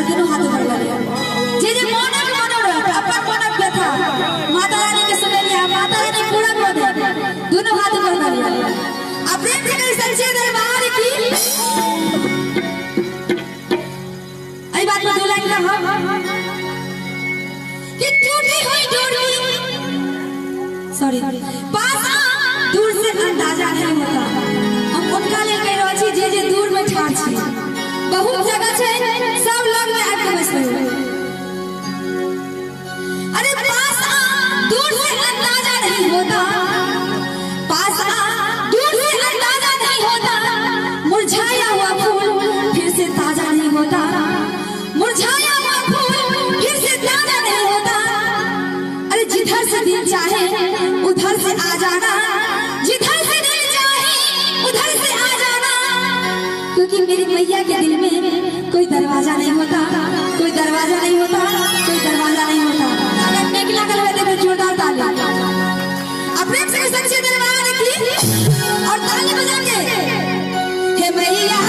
दोनों हाथ ऊपर कर लिया। जे जे मोनक मनोरथ अपन मोनक व्यथा माता रानी के सुनलिया, माता रानी पूरा कर दे, दोनों हाथ ऊपर कर लिया। अब प्रेम से कही सच्चे दरबार की। आई बात में दो लाइन का कि टूटी हुई डोरी, सॉरी, पास आ दूर से अंदाजा नहीं होता। हम उनका ले कह रहल छी जे जे दूर में ठाड़ छी, बहुत जगह छै सब लग में आबि के बैसबै। अरे पास आ दूर से अंदाजा नहीं होता, पास आ दूर से अंदाजा नहीं होता, मुरझाया हुआ फूल फिर से ताजा नहीं होता, मुरझाया हुआ फूल फिर से ताजा नहीं होता। अरे जिधर से दिल चाहे उधर से आ जाना, जिधर से दिल चाहे उधर से आ जाना, क्योंकि मेरी मैया के दिल में कोई दरवाजा नहीं होता, कोई दरवाजा नहीं होता, कोई दरवाजा नहीं होता। अगर नेक लागल हुए तो जोरदार ताली। अब प्रेम से सच्चे दरबार की और ताली बजा के हे मैया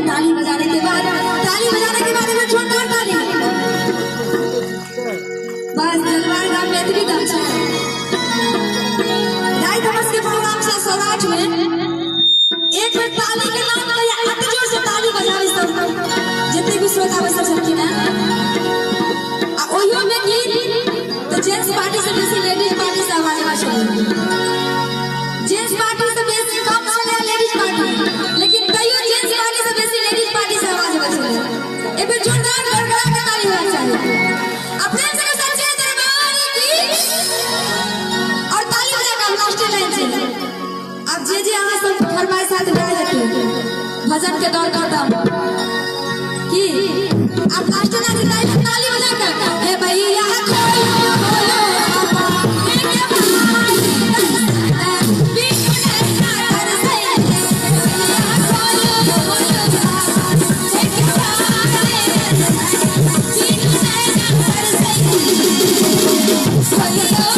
ताली बजाने के बाद, ताली बजाने के बाद जोरदार ताली। बस दलवार गांव में इतनी दम है। राय धमस के प्रोग्राम से सौराठ में एक बार ताली के नाम पे अति जोर से ताली टोला बैसल छलखिन हेँ आ ओहियोमे गीत तऽ जेंट्स पार्टी से बेसी लेडीज पार्टी से आवाज आबै छलै। जेंट्स पार्टी से बेसी कम छलै लेडीज पार्टी, लेकिन तैयो जेंट्स पार्टी से बेसी लेडीज पार्टी से आवाज आबै छलै। एक बेर जोरदार गड़गड़ा के ताली होना चाहिए। अपने से सच्चे दरबार की और ताली बजा के लास्ट लाइन छै। अब जे जे अहाँ सब फरमाइश साथ भए जेतै, भजन के दौर खत्म की अब लास्ट लाइन छै। ताली बजा के हे भैया खोलो खोलो आपा के भाई